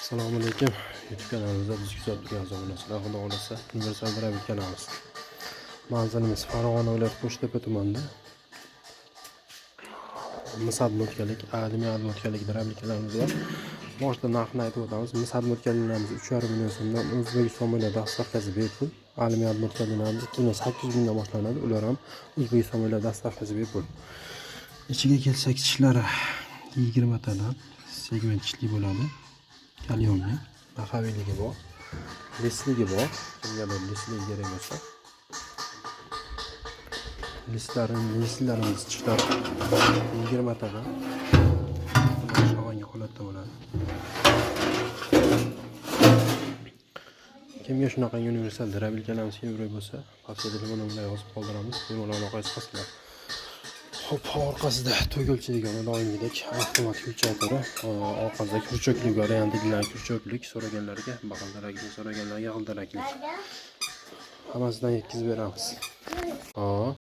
Assalomu alaykum. YouTube kanalimizda biz kuzatib turgan obunachilar, Xudo xohlasa, Universal Drive kanalimiz. Manzilimiz Farg'ona viloyati Qo'shtepa tumanida. Mis обмотка lik, alyumin обмотка lik дробилка larimiz bor. Boshida narxini aytib o'tamiz. Mis обмотка larimiz 3,5 million so'mdan, O'zbekiston bo'ylab доставка si bepul. Alyumin обмотка larimiz 2 million 800 mingdan boshlanadi. Ular ham O'zbekiston bo'ylab доставка si bepul. Ichiga kelsak, tishlari 20 tadan segment tishli bo'ladi. Кальон li, маховик ligi bor. Лист ligi bor. Kimgadir лист ligi kerak bo'lsa. Listlarimiz tishlar 20 tadan. Shunaqangi holatda bo'ladi. Kimga shunaqangi universal дробилка larimiz kerak bo'lsa, pastga telefon nomerlar yozib qoldiramiz. Bemalol aloqa chiqasizlar. Xo'p, orqasida to'g'ilchi doimgidek avtomat включатор i, orqasida крючок li variantilar, крючок lik so'raganlarga, g'ildirakli so'raganlarga g'ildirakli. Hammasidan yetkazib beramiz. Hop.